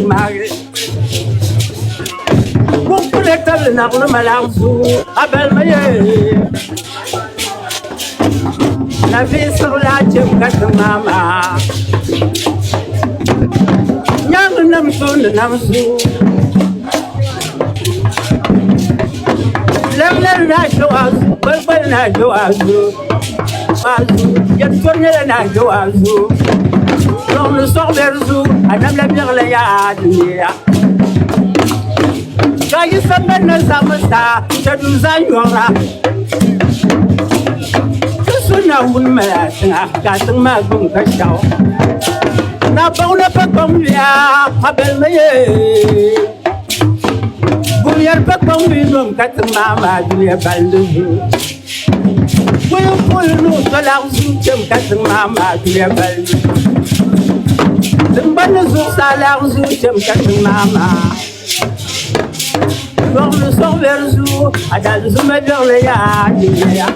ŋmaagi. Kunkuni tabili naɣilima laɣinsu a balima ye. Nabihi siɣila chɛm ka ti ŋmaa maa. Nyaŋ nam so ni nam so. Lɛmlɛm naa shɛwaazu, gbaligballi naa shɛwaazu, waazu, yɛltɔri nyɛla naa shɛwaazu. Sɔɣili sɔɣibɛri zu, a namla biɛɣila yaa di neeya. Ka yi sambani na zaɣimi saa, ka duu zaa nyɔɣira. Ti su Naawuni mali a tiŋa, ka a tiŋ maa gbum ka shɛɣu. Nabaŋ na pa kpaŋ bia, a balimi yee. Gumyɛri pa kpaŋ bia nom ka tiŋ maa maa dunia balindi zuɣu. Kuli kuli niŋ tɔlaɣ zuu kpɛm ka tiŋ maa maa dunia balindi. Tiŋgbani zuɣusaa laɣ zuu kpɛm ka tiŋ maa maa. Sɔɣili sɔɣibɛri zuɣu a dalizuma biɛɣili yaa di nyɛya.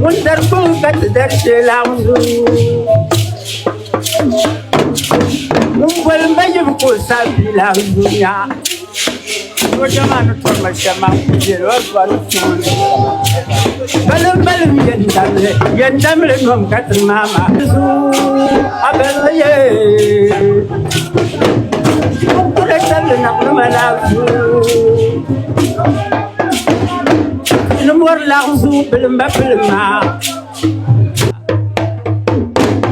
Ŋun dari kpaŋ ka ti dari shee laɣ zuɣu. Ŋun boli m ba yibu ka o sa bia laɣ zuɣu nya. Balim balim yɛn damli yɛn damli nom ka tiŋ maa maa zuɣu a balli ye. Kukula tabili naɣilima la zuɣu. Ni mɔri laɣim zuɣu bilimba bilimma.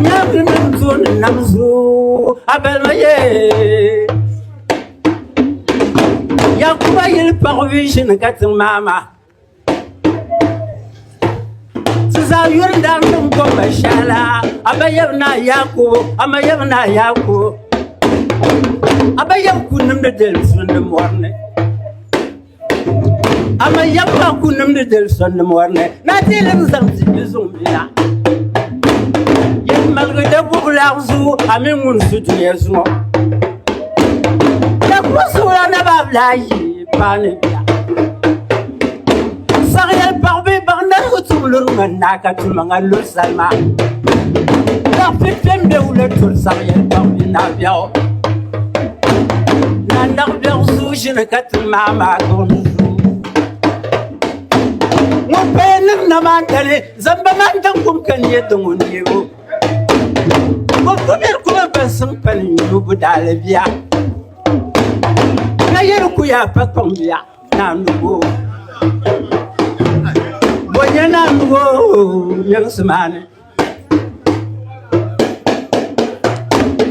Nyɛvi nim zuɣu ni nam zuɣu a balima ye. Yakuba yili paɣibu ʒini ka tiŋ maa maa. Ti zaa yuri n-daa niŋ gomba shɛla, a ba yab naa Yakubu, a ma yab naa Yakubu. A ba yab ku nimdi deli sundi mɔri ni. A ma yab maa ku nimdi deli sundi mɔri ni. Naa ti lim zaŋ ti bi zuŋ bila. Yɛlimaŋli da buɣila zuɣu a mini ŋun su dunia zuŋɔ. Yakubu suhula naba abila ayi paani bia. Saɣiyɛli paɣ bee baɣ narigu tum luri ŋmani naa ka tumaŋa luri salima. Daɣ pipi m-be wula turi saɣiyɛli paɣ bee naɣ biɛɣu. Naa naɣ biɛɣu zuu ʒini ka ti maai maa gbuɣim zuu. Ŋun paya niŋ namaantali zamba maa n-daŋ kum ka nya di ŋun neebu. Kumir kuma ban siŋ pali nyubu daalibiya ka yɛli ku yaa pa kpaŋ biya naanugo bonya naanugo nyaŋsi maani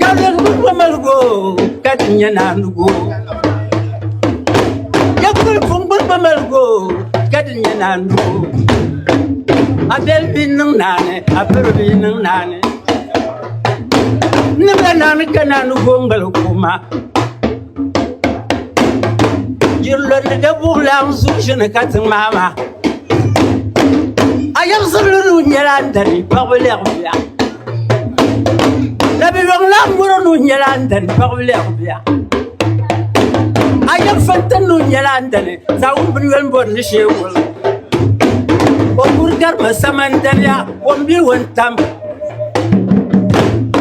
gabriel maligo ka di nyɛ naanugo yakuli fungburi maligo ka di nyɛ naanugo a bɛli bi niŋ naani a biri bi niŋ naani Nimla naani ka naani goŋgbali kuma Yirlorili da buɣila n zuɣu ʒini ka ti ŋmaa maa A yɛbsirili nuu nyɛla n dani paɣaba lɛɣu bia Nabi yɔŋla mɔri nuu nyɛla n dani paɣaba lɛɣu bia A yɛb fantin nuu nyɛla n dani zaawuni bini yoli bɔri ni shee wurim O kuri garima samandaliya o m bi o ni tam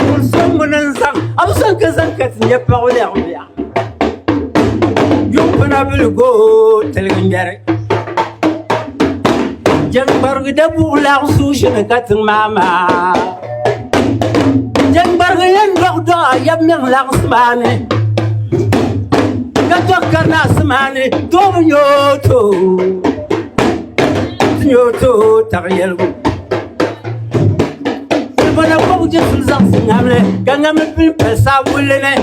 Ŋun so ŋuni n-zaŋ a bi zaŋ ka zaŋ ka ti nya paɣ lɛɣu bia Yuŋ pina biligo tiligi ŋmɛri Jɛŋgbarigi dabuɣ laɣ suu ʒini ka tiŋ maa maa Jɛŋgbarigi yɛn dɔɣi dɔɣi a yab niŋ laɣisi maa ni Ka dɔɣi karina asimaani doobu nyooto Ti nyooto taɣi yɛligu Bana kɔbu je suli zaŋsi ŋamli ka ŋamli pili pali saa wulli ni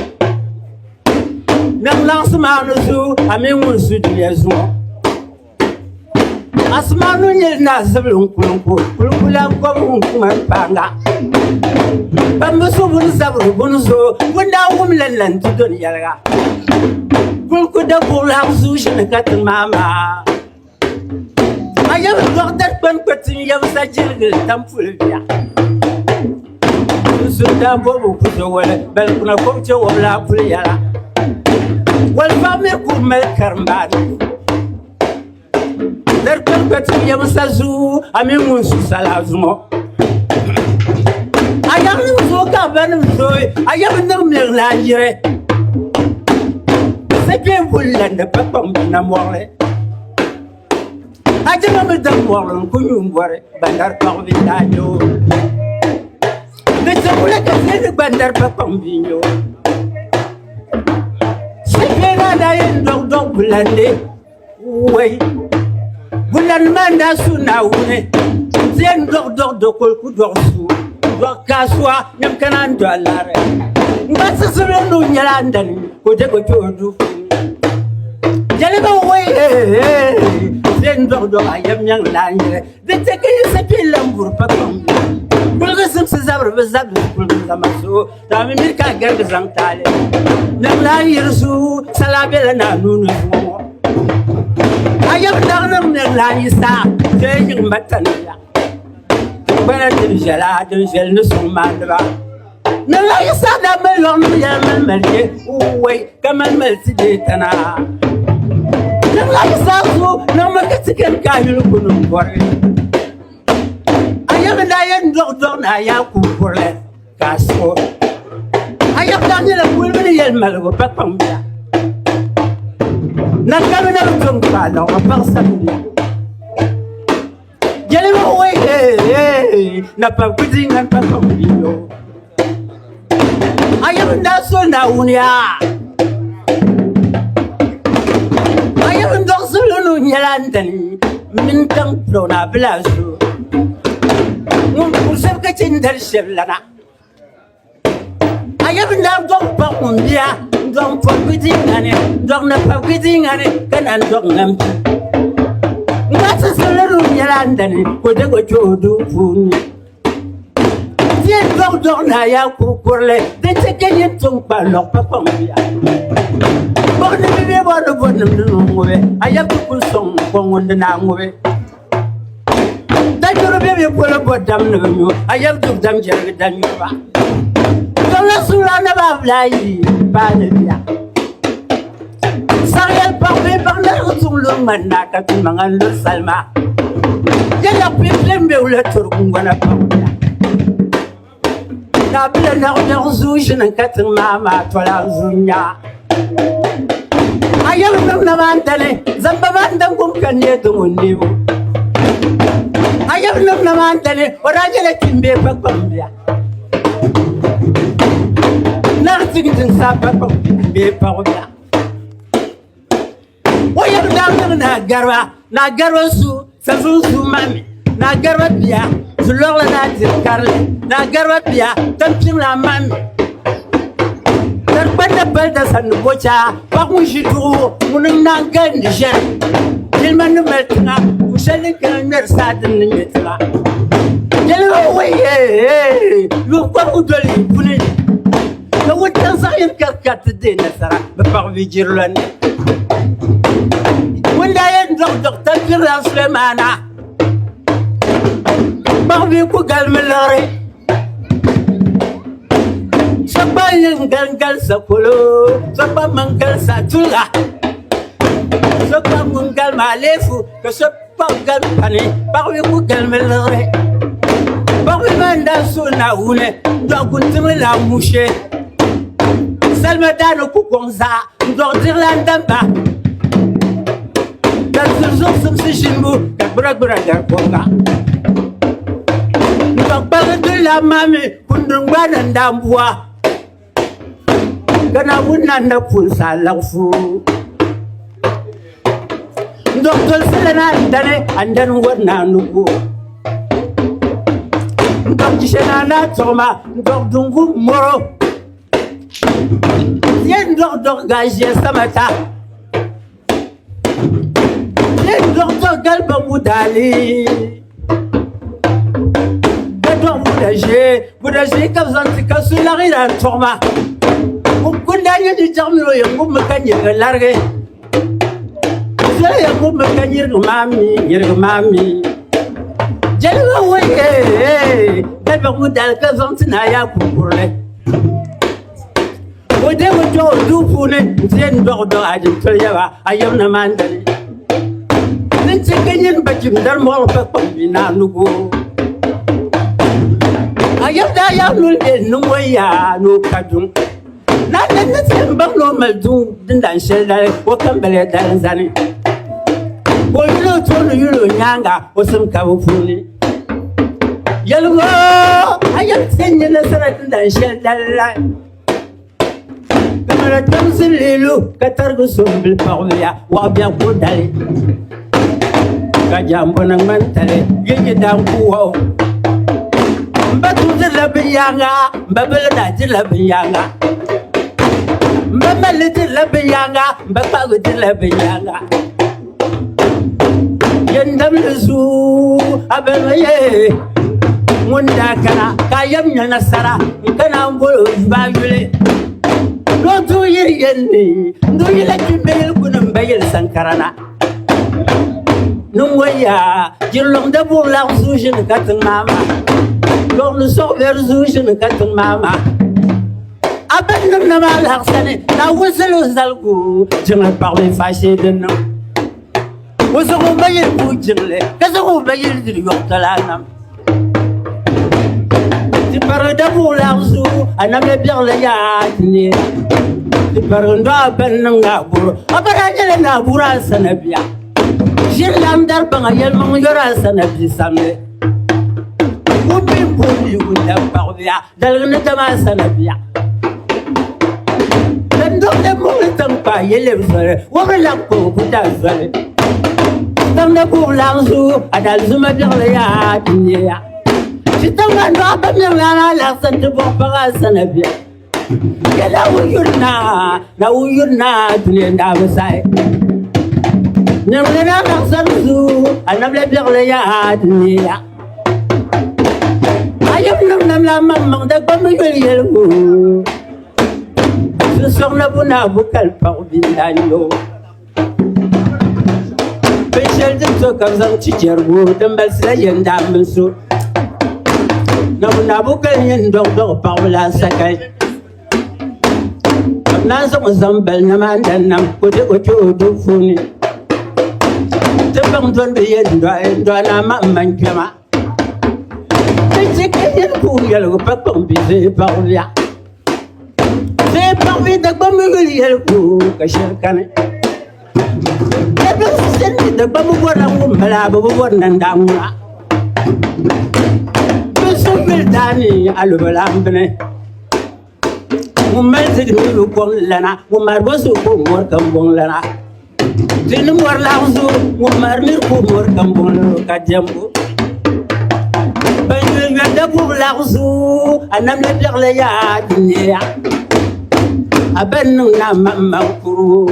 Niŋ laɣisi maa ni zu a mini ŋun su dunia zuŋɔ Asmanu nyɛli naa zibili n-kulinku kulinku lan kɔbu ŋun kuma m-paanga Ban bi su buni zabiri buni zo ŋun daa wum lan lan ti doni yɛliga Kulinku dabuɣilahi zuu ʒini ka ti ŋmaa maa A yɛm dɔɣi dari kpani kpa ti n-yɛbisa jirigili tam puli bia. Sunsun daa bobu kuzo wali bali kuna kom che wobila puli yɛla. Wali paɣa mi ku mali karimbaani. Dari kpani kpa ti n-yɛbisa zuu a mini ŋun su sala zuŋɔ. A yɛm nim zooi ka a ba nim zooi, a yɛm niŋ miɛŋ la yiri. kpee bulilandi pa kpaŋ bi na mɔɣili. A jɛma mi daŋ mɔɣili n-ku nyu m-bɔri bandari paɣ bi daa nyɛ o. Di chɛ wula ka seeni gbandari pa kpaŋ bi nyɛ o. Shikpee maa daa yɛn dɔg dɔg bulandi wai. Bulandi maa n-daa su Naawuni nti yɛn dɔg dɔg dokol ku dɔg su dɔg kaasuwa nyam ka naan dɔɣi laɣiri. N gba siɣisirili ni o nyɛla n dani ka o je ka o kpe o duu puuni. Jɛliba wai nti yɛn dɔg dɔg a yɛm nyaŋ laa n-yɛli di chɛ ka yi sapee lan buri pa kpaŋ kuligi simsi zabiri bi zabiri kuligi zama so to a mi miri ka a garigi zaŋ taali niŋ laa yiri su sala bela naa nuu ni zuŋɔ ŋɔ a yɛm daŋ niŋ niŋ laa yi saa chɛ yiŋ ma taniya gbana din viɛla din viɛli ni suŋ maandiba niŋ laa yi saa daa mali lɔɣu nim yɛla mali mali je wai ka mali mali ti je tana niŋ laa yi saa su niŋ mi ka ti kani ka a yuli kuni n bɔri a yɛm daa yɛn dɔg dɔg ni a yaa ku kurili ka a suhu a yɛm daa nyɛla kulibu ni yɛli maligu pa kpaŋ bia na kami na bi tom kpa lɔɣu paɣ sabinli Yɛlimi wai na pa kudi ŋan pa kpaŋ biyo a yɛm daa so Naawuni yaa a yɛm dɔɣisili ni o nyɛla n dini mini taŋ pilo ni a bi lahi zo ŋun puri shɛba ka chɛ n-dali shɛba lana A yɛm n-daa dɔɣi paɣ ŋun bia n-dɔɣi m-pɔbi ŋani n-dɔɣi napɔbi ŋani ka naan dɔɣi ŋan bi. N gba ti suli ni o nyɛla n dini ka o deg o kpe o duu puuni. Ti yɛn dɔɣi dɔɣi ni a yaa kurkurili din chɛ ka nyin tuŋ kpa lɔɣu pa kpaŋ bia. Kpuɣi ni bɛ bɔri ni bɔ nimdi ni o ŋubi, a yɛm ti kuli sɔŋ n-kɔŋ ŋun di ni a ŋubi. Danyuri bɛ bɛ polo bɔ dam ni bɛ nyu, a yɛm duk dam jɛrigi danyuriba. Dɔŋla suura na ba Abdulayi paani bia. Sariyɛli paɣ bee paɣ narigi tuŋ luri ŋmani naa ka ti maŋa n-luri salima. Yɛla kpimkpim bɛ wula turi guŋgona paɣ bia. Ka bila naɣ zuu ʒini ka tiŋ maa maa tɔla n-zu n-nya. A yɛli niŋ na maa n-dani, zamba maa n-dan gum ka neei di ŋun neebu. A yɛli niŋ na maa n-dani, o daa nyɛla kpimbee kpakpam bia. Naɣ tiŋ sa kpakpam bee paɣ bia. O yɛli daa niŋ Naa Gariba, Naa Gariba su sazuŋ su mami, Naa Gariba bia Zulɔɣili Naa diri karili, Naa Gariba bia Tampiŋ Naa mami. Tarikpanda palda sani bocha, paɣa ŋun ʒi duɣu ŋuni n-naan galindi ʒɛri. Jilima ni mali tiŋa, kuɣ shɛli din kana ŋmɛri saa din ni ŋme tiŋa. Jilima wee yuŋ kɔbigu doli yi puni. Ka wuntaŋ zaɣ yini ka ka ti deei nasara bɛ paɣ vi jirila ni. Ŋun daa yɛn dɔɣi Dɔkta Pirila Sulemaana paɣ vi ku galimi liɣiri. So gba yɛn gali sakolo, so gba man gali satuliga, so gba ŋun galimi aleefu ka so paɣ gali pani. Paɣ vi ku galimi liɣiri. Paɣ vi maa n-daa suhi Naawuni n-dɔɣi guntiŋli la mushe. Salima daa ni ku kɔŋ zaa n-dɔɣi diɣila n-damba. Ka zuri zuɣusimsi ʒinibu ka gbiragbira gari kɔŋga. N-dɔɣi kpaligi dulila maa mi kundungbaani n-daa bua. Ka Naawuni naan na pun sa alaɣifu. N-dɔɣi dolisi lana n-dani andani wari naa ni go. N-dɔɣi jishe naa naa tuɣima, n-dɔɣi dungu mɔro. Yɛn dɔɣi dɔɣi gaʒia samata. Yɛn dɔɣi dɔɣi galiba mudaali. Ka dɔɣi buda ʒee, buda ʒee ka bɛ zaŋ ti ka su laɣira n-tuɣima. Ŋun daa nyɛ jijaɣu mini o yɛn ŋubimi ka nyirigi larigi. Zoli yɛn ŋubimi ka nyirigi maa mi, nyirigi maa mi. Jɛlima wei galiba mudaali ka zaŋ ti naa yaa kurkurili. O deei o kpɛɣu duu puuni nti yɛn dɔɣi dɔɣi a jintɔri yaba a yɛm na maa n-dali. Din chɛ ka nyin ba chim dari mɔɣili pa kpaŋ mi naa nugu. A yɛm daa yaa noli bɛ niŋ o yaa ni o ka duŋ. Naa ni ti yɛn baŋ ni o mali duŋ dindan shɛli dali o kambaliya dali n-zani. Ka o yuli o tooni yuli o nyaaŋa o sim kabu puuni. Yɛligu a yɛn ti yɛn nya nasara dindan shɛli dali la. Kamara tamsi lilu ka tarigi so m-bili paɣibiya waɣ biɛɣu ka o dali. Ka jambɔna ŋmani tali yi yi daa n-ku waɣ o. M ba tuŋ dirila binyaaŋa, m ba bili daa dirila binyaaŋa. M ba malli dirila binyaaŋa, m ba kpahigu dirila binyaaŋa. Yɛn damli zuu a bɛlima ye ŋun daa kana ka a yɛm nya nasara n kana n boli o yuba yuli ni o duhi yiri yɛn ni n duhi yila kpimbe yili kuni m ba yili sankara na ni ŋɔ yaa jiriluŋ dabuɣ laɣ zuu ʒini ka tiŋ maa maa luɣ ni sɔɣibɛri zuu ʒini ka tiŋ maa maa A bɛn niŋ nam a lahi sani, Naawuni zali o zaligu jiŋli paɣibu faashee din niŋ. O zaŋ o ba yili puhi jiŋli, ka zaŋ o ba yili diri yɔɣutɔla nam. Ti parigi dabuɣ laɣinsu, a namla biɛɣili yaa ti ne. Ti parigi n-dɔɣi a bɛn niŋ naaburu, a ba daa nyɛla naaburu a sana bia. Ʒiri lam dari baŋa yɛlimaŋ yɔri a sana bia samli. Ŋun bi booni wuntaŋ paɣibiya. Daligi ni dama a sana bia. Dindɔbili muɣili taŋkpaɣu yi lɛbi zoli, wɔbiri lahi kpa o ku daa zoli. Tiŋ ni buɣ laɣim zu, a dalizuma biɛɣili yaa ti neeya. Ti tiŋgbani dɔɣi ba mɛŋlana a laɣisi nti buɣ paɣ a sana bia. Yɛ Naawuni yuri naa, Naawuni yuri naa dunia n-daa bi sahi. Niŋli ni a laɣisiri zu, a namla biɛɣili yaa ti neeya. A yɛm niŋ namla maŋmaŋ Dagbamba yoli yɛligu Sunsɔŋ na bu naa bu kali paɣ bindaa nyo Binshɛli din to ka bɛ zaŋ ti jɛrigu din balisila yɛn daa mini so Na bu naa bu kali nyɛ n-dɔɣi dɔɣi paɣaba la sakali Ka bɛ naan zaŋ o zaŋ bali nama n-dan nam ka o de o kpe o duu puuni Ti baŋ dɔni bi yɛn dɔɣi n-dɔɣi naa ma m-man kpɛma Ti chɛ ka yɛli ka o yɛligu pa kpaŋ bi zee paɣibiya Zee paɣibi Dagbamba yuli yɛligu ka shɛli kani Dagbamba Dagbamba bɔrila ŋun mali a bɛ bi bɔri nandaŋ ŋuna Bɛ so yuli daani alobo laambini Ŋun mali ziliji mi bi kɔŋ lana, ŋun mali bo so ka o mɔri kambɔŋ lana. Di ni mɔri laɣim zuɣu, ŋun mali miri ka o mɔri kambɔŋ lana o ka diɛmbu. Ban yuli yoli dagubu laɣim zuɣu, a namla biɛɣu la yaa di neeya. A ban niŋ ni a maŋmaŋ kuri o.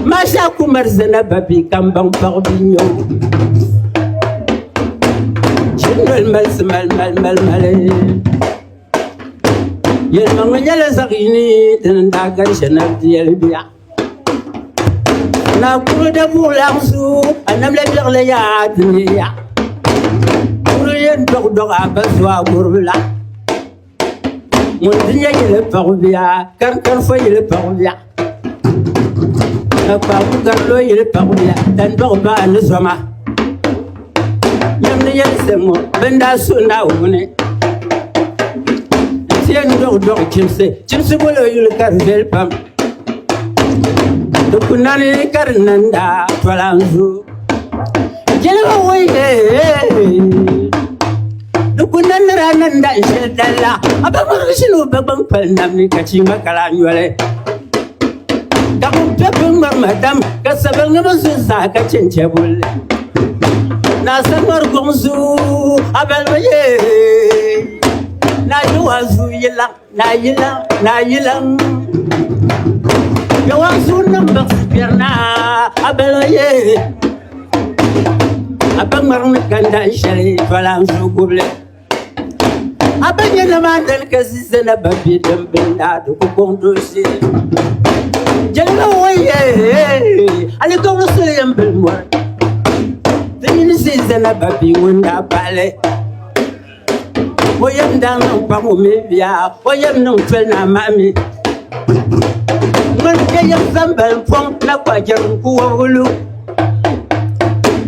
Masha Kumar zana babi kambaŋ paɣ bi nya o. Chinoli malisi mali mali mali mali. Yɛlimaŋli nyɛla zaɣ yini din n-daa gari shɛli di yɛli bia. Naa kuri dabuɣ laɣinsu a namla biɛɣili yaa di ni ya. Kuri yɛn dɔɣidɔɣi a ba zuɣu a guribu la. Ŋun di nyɛ yili paɣ bia, karikarifo yili paɣ bia. Ka kpaaku karilo yili paɣ bia, tandɔɣu baa ni zoma. Nyam ni yɛli shɛm ŋɔ, bɛn daa suhi Naawuni nti yɛn dɔɣidɔɣi chimsi, chimsi bol o yuli ka di viɛli pam. Di ku nani ka di nanda tɔla n-zo. Jilima wuhi Di ku nanira nanda n-shɛli dali la, a ba ŋmarigi ʒini o ba gbaŋ pali nam ni ka chi ŋma ka lahi nyoli. Ka ŋun pe bɛ ŋmarima dam, ka sabiliŋ bi zu zaa ka chɛ n-chɛ bulli. Naa saŋmari gɔŋ zu, a balibu yee. Naa Yowa zu yilaŋ, naa yilaŋ, naa yilaŋ. Yowa zu niŋ baɣisi kpɛri naa, a balibu yee. A ba ŋmari ni ka n-dahin shɛli tɔla n-zu gubili. A ba nyɛ nama dali ka zizana ba bɛ din bini daa di ku kɔŋ dooshee. Jɛlima wɔye alikawli soli yɛn bili mɔri. Di mini zizana ba bɛ ŋun daa paɣili. O yɛm daa niŋ pam o mini bia, o yɛm niŋ toli ni amahi mi. Ŋmani ka yɛm zambali pɔŋ na kpa jɛrim ku wɔbigi lu.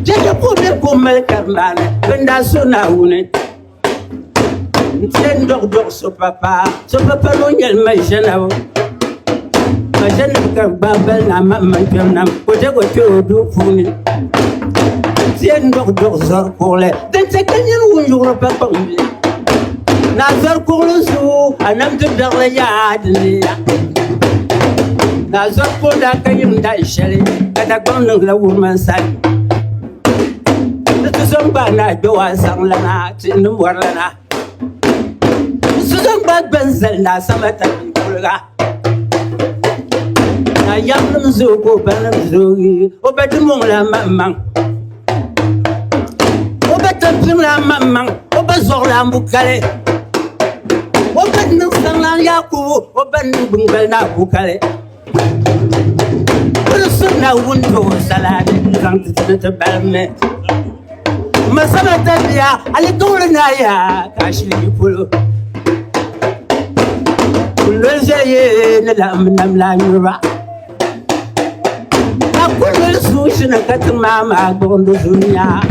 Jɛjɛ ka o be ka o mali karimbaani bɛn daa suhi Naawuni. N-ti yɛn dɔɣi dɔɣi so papa, so papa ŋɔ nyɛla Maʒɛnabu. Maʒɛnabu ka gbaai bali naa Maŋmaŋ kpɛm nam ka o dɛgi o kpe o duu puuni. N-ti yɛn dɔɣi dɔɣi zɔri kuɣili din chɛ ka nyini ŋun yuɣiri pa kpaŋ bia. Naa zɔri kuɣili zuɣu a nam ti daɣili yaa di neeya. Naa zɔri kuɣili daa ka yim dahin shɛli ka Dagbaŋ niŋla wurimansali. Ni ti zo n-gbaai Naa Gbewaa zaŋlana ti ni mɔrilana. Ni ti zo n-gbaai Gbanzali Naa Samata bia kuliga. Naa Yamnim zooi ka o banim zoogi, o ba Dimɔŋla maŋmaŋ. O ba Tampiŋla maŋmaŋ, o ba Zɔɣula Mbukali. O ba Niŋsaŋla Yakubu, o ba Niŋgbuŋgbali Naa Bukali. Kuli su Naawuni tooi salaati zaŋ ti ti ti balimi. Masala tabiya alikauli na ya ka shili yi polo. Kullol ʒɛye ni laɣim nam la nyuriba. Ka kullol suushini ka ti maa maa gbuɣindi zunya.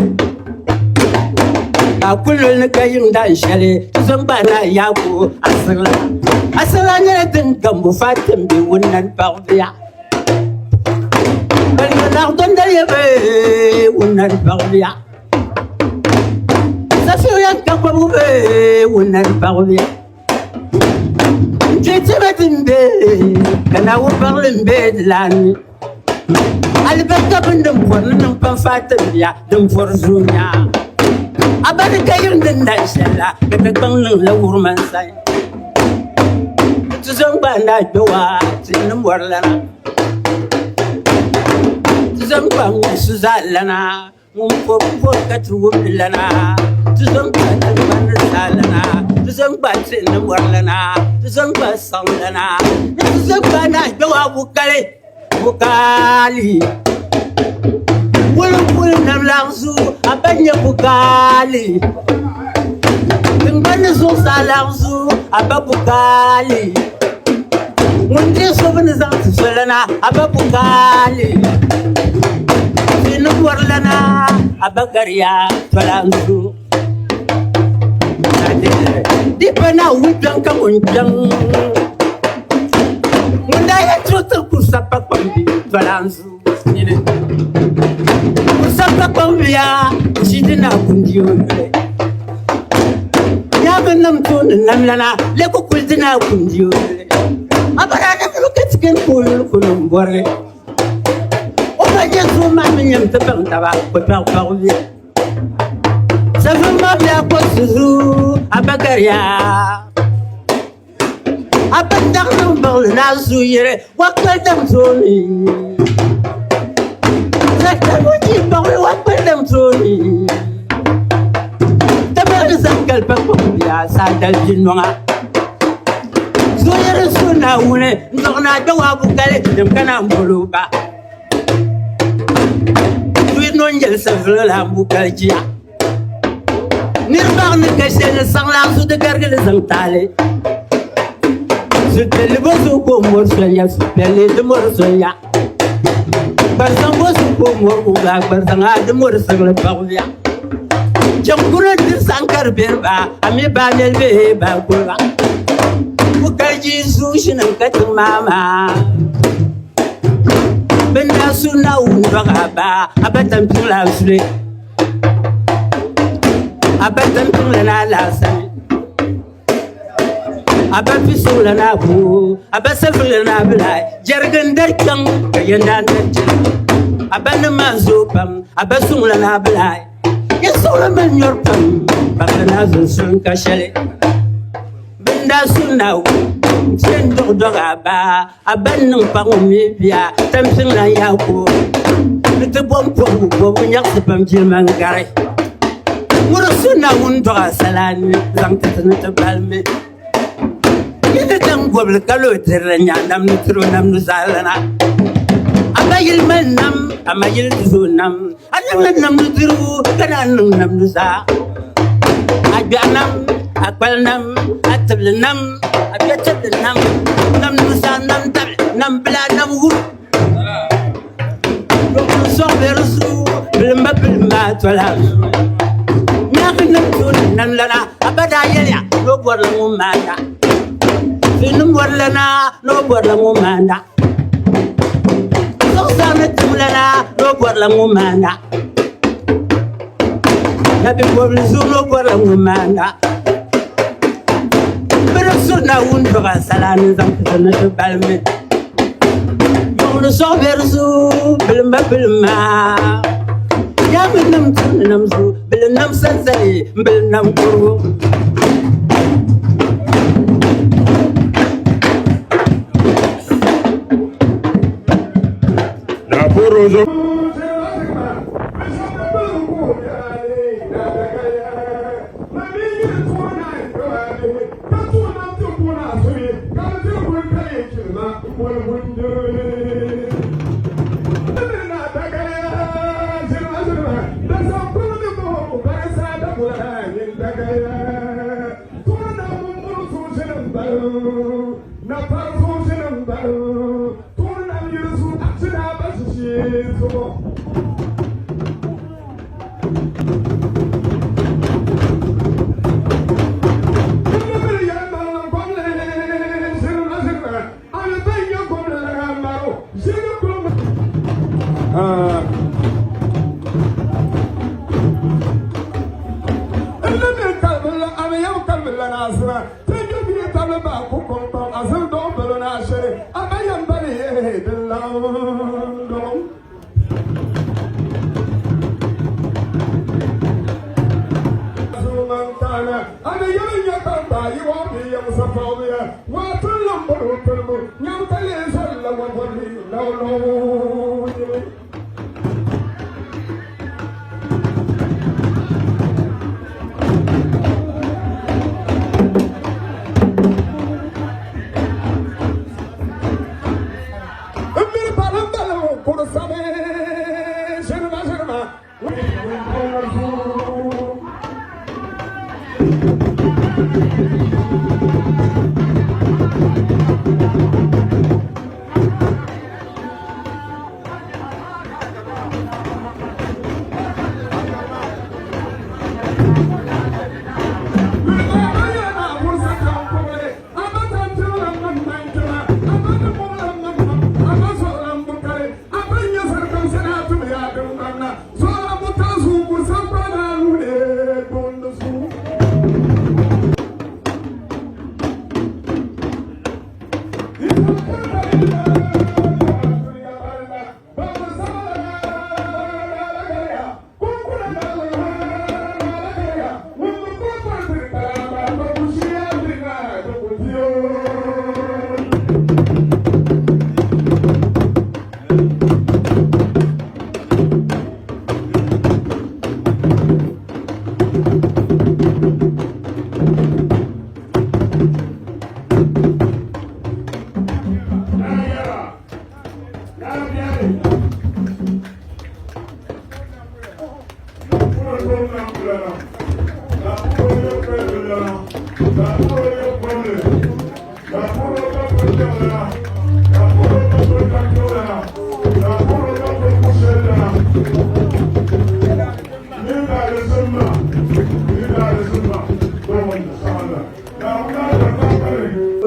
Ka kullol ni ka yiŋ dan shɛli ti zo n-gbahi na Yaakubu asiɣila. Asiɣila nyɛla din gambu fatim be Wunnan paɣibiya. Balima be Wunnan paɣibiya. Safiya ka kɔbigu be Wunnan paɣibiya. N-kpe tiba din be ka Naawuni baɣili m-be di laani. Alibarika bini din pɔri ni niŋ pam faai bia din pɔri zunya. A ba ni ka yiŋ din dahi shɛli la, ka Dagbaŋ niŋ la wurima n-sayi. Ti zo n-gbaai Naa Gbewaa tihi ni mɔri lana. Ti zo n-gbaai ŋun su zaa lana. Ŋun pɔri pɔri ka ti wumdi lana, ti zo n-kpahi tiŋgbani ni zaa lana, ti zo n-kpahi tihi ni mɔri lana, ti zo n-kpahi saɣim lana, ni ti zo n-kpahi Naa Gbewaa Bukali, Bukali. Wulimpuhili nam laɣinsi a ba nyɛ Bukali. Tiŋgbani ni zuɣusaa laɣinsi a ba Bukali. Ŋun deei so bɛ ni zaŋ ti so lana, a ba Bukali. Ti ni bɔri lana, a ba gariya tɔla n-zu. Di pa Naawuni kpiɔŋ ka ŋun kpiɔŋ. Ŋun daa yɛn tuhi ti ku sapa kpam bi tɔla n-zu nyini. Ku sapa kpam biya ʒi di na kundi o yuli. Nyaaba nam tooni namlana lee ku kuli di na kundi o yuli. A bara na kuli ka ti kani ka o yuli kuli n bɔrigi. O ba nyɛ zuɣu maa mi nyɛm ti baŋ taba o kpɛɣu kpɛɣu bɛ. Safi ma bɛ a ko suzu a ba gariya. A ba daɣ niŋ baŋli na zu yiri wa kpali dam tooni. Safi ji baŋli wa kpali dam tooni. Tabali zaŋ kali pa kpam bia saa dali binɔŋa. Zuɣuyiri su Naawuni n-dɔɣi naa Jɔwabu kali din ka na m-boli o ba. Zuɣuyiri nɔ n-yɛli savilli la m-bo kali jia. Niriba ni ka shɛli ni saŋlaŋ zu di garigi li zaŋ taali. Supiɛlli bo zuɣu ka o mɔri soya, supiɛlli di mɔri soya. Gbarzaŋ bo zuɣu ka o mɔri wuga, gbarzaŋ a di mɔri siɣili paɣibiya. Jaŋkuro n-diri saŋkari beri ba, a mi baa nɛli bee baa kuriba. Kukaliji zuɣuʒini ka tiŋ maa maa. Bɛ ni daa su Naawuni dɔɣi a ba, a ba tampiŋ la suli. A ba tampiŋ la naa laasani. A ba pisuŋ la naa boo, a ba safiŋ la naa bilaa. Jɛrigi n-dari kpiɔŋ ka yɛndaa n-dari chana. A ba ni maa zooi pam, a ba suŋ la naa bilaa. Ya suɣili mali nyɔri pam, baɣili naa zunsuŋ ka shɛli. Bɛ ni daa su Naawuni n-chɛ n-dɔɣidɔɣi a ba, a ba ni niŋ paɣ ŋɔ mi bia tampiŋ lan Yaakubu ni ti bom pɔhigu bɔbu nyaɣisi pam jilima n-gari. Ŋuni su Naawuni dɔɣi a salaani zaŋ ti ti ni ti balimi. Yi ni daŋ gɔbili ka lo dirili nya nam ni tiri o nam nuzaa lana. A ba yili mali nam, a ma yili ti zooi nam. A niŋla nam nudirigu ka naan niŋ nam nuzaa. A gbɛɣu nam, a kpali nam, a tibili nam, a bɛ tibili nam, nam nuzaa, nam tabili, nam bila, nam wum. N sɔɣ be di zuɣu, bilimba bilimba tɔla. Nyaɣi nam tooni nam lana, a ba daa yɛliya. ni o bɔrila ŋun maanda. Filim bɔrilana ni o bɔrila ŋun maanda. Zuɣusaa ni timlana ni o bɔrila ŋun maanda. Nabi bɔbili zuɣu ni o bɔrila ŋun maanda. Bɛ di suri Naawuni dɔba salaani zaŋ ti ti ni ti balimi. Yuɣuri sɔɣibɛri zuɣu bilimba bilimma. Yaami nim tuuni nam zuɣu bili nam sansali m-bili nam kurugu.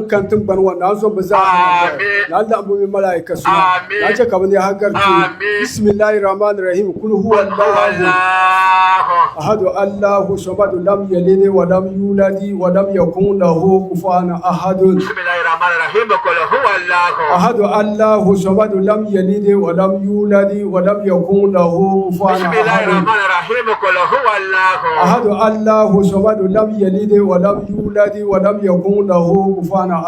Kan tiŋgbani ŋɔ naa zom bɛ zaa ha na laɣimbu mini malaika suma na chɛ ka bɛ nɛha gari tuui. Bisimilahi Rahmani Rahim Kul huwa Allahu ahadu Allahu samadu lam yalidi wa lam yuladi wa lam yakun lahu kufuwan ahadun. Ahadu Allahu samadu lam yalidi wa lam yuladi wa lam yakun lahu kufuwan ahadun. Ahadu Allahu samadu lam yalidi wa lam yuladi wa lam yakun lahu kufuwan ahad.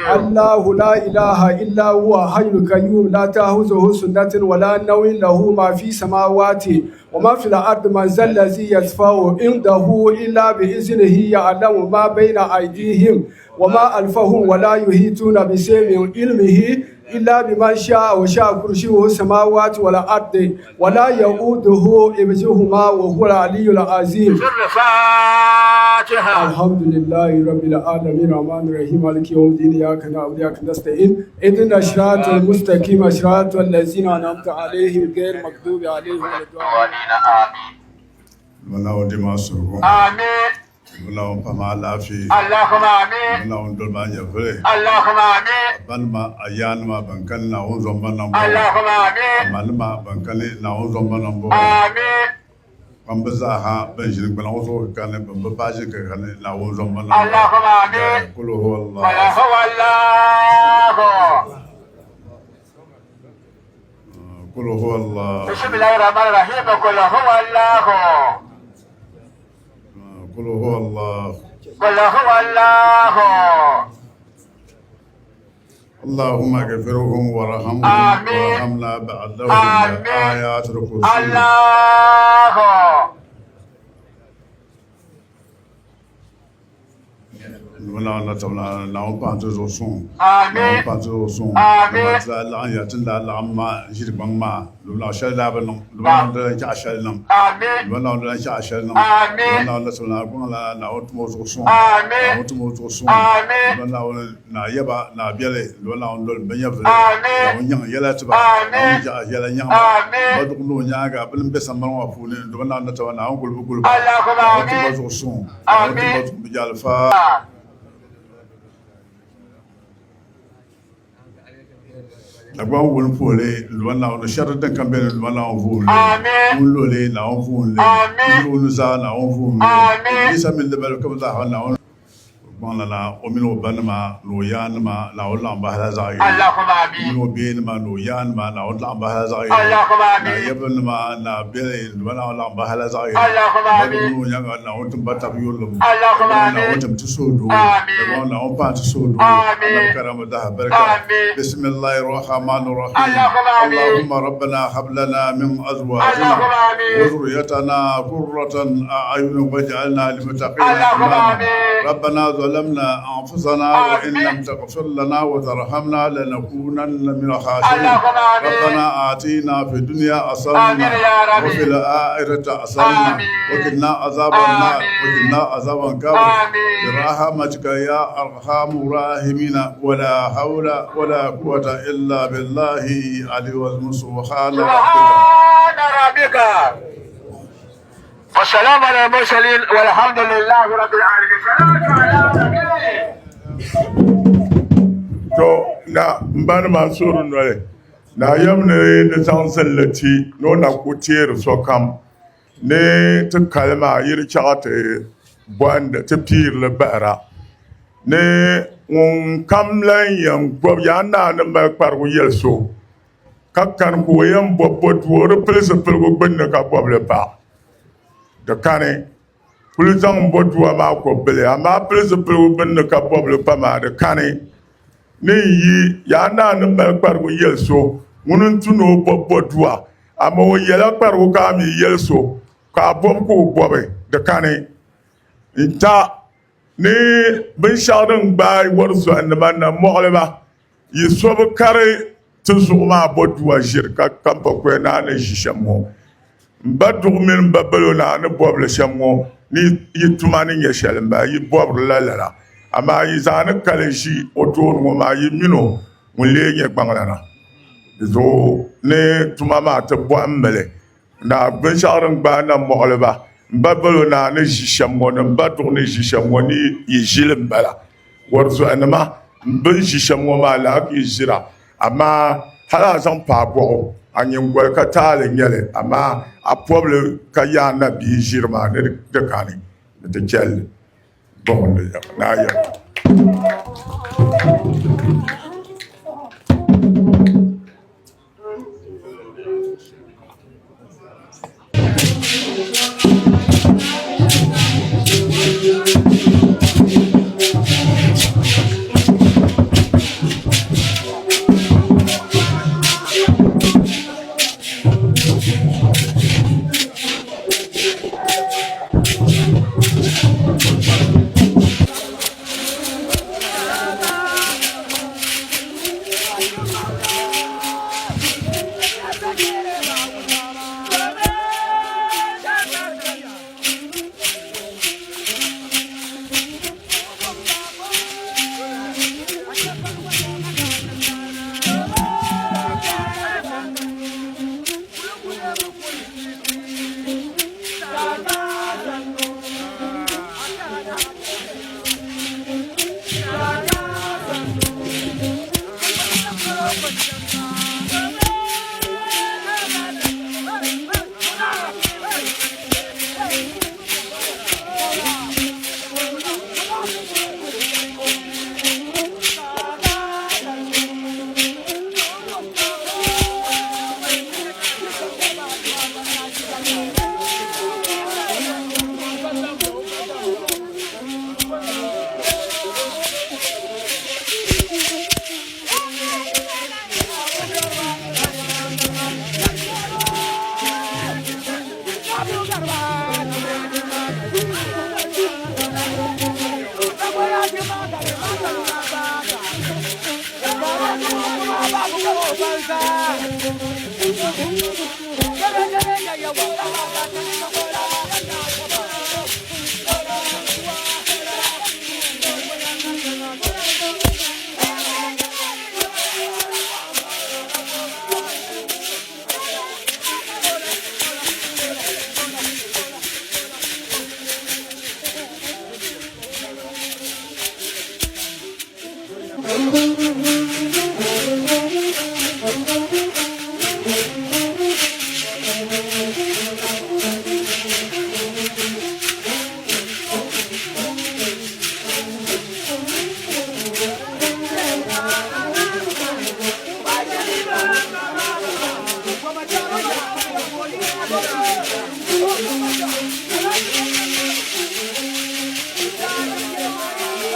Allahu la ilaha illa huwa hayyul qayyum la ta'khuzuhu sinatun wa la nawm lahu ma fi samawati wa ma fil ardi man zal ladhi yashfa'u indahu illa bi iznihi ya'lamu ma bayna aydihim wa ma khalfahum wa la yuhituna bi shay'in min ilmihi illa bima sha'a wa sha'a kursiyyuhu samawati wal ardi wa la ya'uduhu hifzuhuma wa huwa al-aliyyul azim. Alhamdulillahi rabbil alamin rahmanir rahim maliki yawmiddin iyyaka na'budu wa iyyaka nasta'in ihdina siratal mustaqim siratal ladzina an'amta alaihim ghayril maghdubi alaihim waladdallin. Amin. Naawuni pahimi a alaafee. Allahumma amin. Naawuni dolimi a nyɛvuli. Allahumma amin. A banima, a yaanima ban kani Naawuni zomba nambɔɣu. Allahumma amin. A manima ban kani Naawuni zomba nambɔɣu. Amin. Kpamba zaaha ban ʒini gbana ŋɔ zuɣu ka kani, ban bi baai ʒini ka kani Naawuni zomba nambɔɣu. Allahumma amin. Kul huwa Allah. Qul huwa Allahu. Kul huwa Allah. Bismillahir Rahmanir Rahim. Qul huwa Allahu. قل هو الله قل هو الله اللهم اغفرهم وارحمهم وارحمنا بعدهم آيات الكرسي الله Naawuni pahi ti zuɣu suŋ. Amin. Naawuni pahi ti zuɣu suŋ. Amin. Dama ti daa laɣim ya, ti ni daa laɣim maa ʒiri gbaŋ maa, domin naɣ shɛli daa bi niŋ, domin Naawuni daa lan chaɣ shɛli niŋ. Amin. Domin Naawuni daa lan chaɣ shɛli niŋ. Amin. Domin Naawuni daa lahi gbaŋ la Naawuni tum o zuɣu suŋ. Amin. Naawuni tum o zuɣu suŋ. Amin. Domin Naawuni naa yaba, naa biɛli, domin Naawuni doli bɛ nyɛvili. Amin. Naawuni nyaŋ yɛla ti ba. Amin. Naawuni chaɣ yɛla nyaŋ ba. Amin. Ba duɣu ni o nyaaŋa, bɛ ni be sambani ŋɔ puuni, domin Naawuni daa taba Naawuni gulibu guli ba. Allahumma Naawuni tum ba amin. zuɣu suŋ. Amin. Dagbaŋ wulimpuhili luma Naawuni shɛri din kam beni luma Naawuni vuhim li. Amin. Ŋun lo li Naawuni vuhim li. Amin. Ŋun lo nuzaa Naawuni vuhim li. Amin. Ibilisa mini di balibu kam zaa Naawuni gbaŋ la na o mini o banima ni o yaanima Naawuni laɣim ba hala zaɣ yini. Allahumma O amin. mini o bihinima ni o yaanima Naawuni laɣim ba hala zaɣ yini. Allahumma Naa amin. yabinima naa biɛli luma Naawuni laɣim ba hala zaɣ yini. Allahumma Ba duɣu amin. ni o nyaaŋa Naawuni tim ba tab yurilim. Allahumma Dagbaŋ amin. Naawuni tim ti suhudoo. Amin. Dagbaŋ Naawuni pahi ti suhudoo. Amin. Annabi karama daha barika. Amin. Bismillahir Rahmanir Rahim. Allahumma amin. Allahumma rabbana hab lana min azwajina Allahumma amin. wa dhurriyyatina qurratan a'yun waj'alna lil muttaqina Allahumma imama. amin. Rabbana zalamna anfusana wa in Amin. lam taghfir lana wa tarhamna lanakunanna min al-khasirin. Allahumma amin. Rabbana atina fid dunya hasanatan Amin ya wa Rabbi. fil akhirati hasanatan Amin. wa qina azaban nar Amin. wa qina azaban qabr. Amin. برحمتك يا أرحم الراحمين ولا حول ولا قوة إلا بالله علي سبحان ربك سبحان ربك والسلام على المرسلين والحمد لله رب العالمين صلاة على النبي To na n ba ni Mansuru noli na yɛm ni di zaŋ zinli ti ni o na ku teeri sokam ni ti kali maa yi di chaɣ ti bɔhindi ti piirili bahira ni ŋun kam lan yɛn gɔbi yaa naa ni mali kparigu yɛli so ka kani ka o yɛn bɔbi bɔdua o di pili zipiligu gbunni ka bɔbili pa di kani kuli zaŋ bɔdua maa ko bili amaa pili zipiligu gbunni ka bɔbili pa maa di kani ni n yi yaa naa ni mali kparigu yɛli so ŋuni n-tu ni o bɔbi bɔdua amaa o yɛla kparigu ka a mi yɛli so ka a bɔbi ka o bɔbi di kani n-ta ni binshɛɣu din gbaai wɔri zɔhinima na mɔɣili ba yi so bi kari ti zuɣu maa bɔdua ʒiri ka Kampakuya Naa ni ʒi shɛm ŋɔ. M ba Duɣu mini m ba Balo Naa ni bɔbili shɛm ŋɔ ni yi tuma ni nyɛ shɛli m-bala, yi bɔbirila lala. Amaa yi zaa ni kali ʒi o tooni ŋɔ maa, yi min o ŋun lee nyɛ gbaŋlana. Di zuɣu ni tuma maa ti bɔhimmi li. Naa binshɛɣu din gbaai nam mɔɣili ba, m ba Balo Naa ni ʒi shɛm ŋɔ ni m ba Duɣu ni ʒi shɛm ŋɔ ni yi ʒili m-bala. Wɔrizɔhinima bɛ ni ʒi shɛm ŋɔ maa lala ka yi ʒira, amaa hal a zaŋ paai bɔɣu a nyiŋgoli ka taali n-nyɛ li, amaa a pɔbili ka yaa na bia ʒiri maa ni di kani ni ti chɛli buɣim di naa yɛli.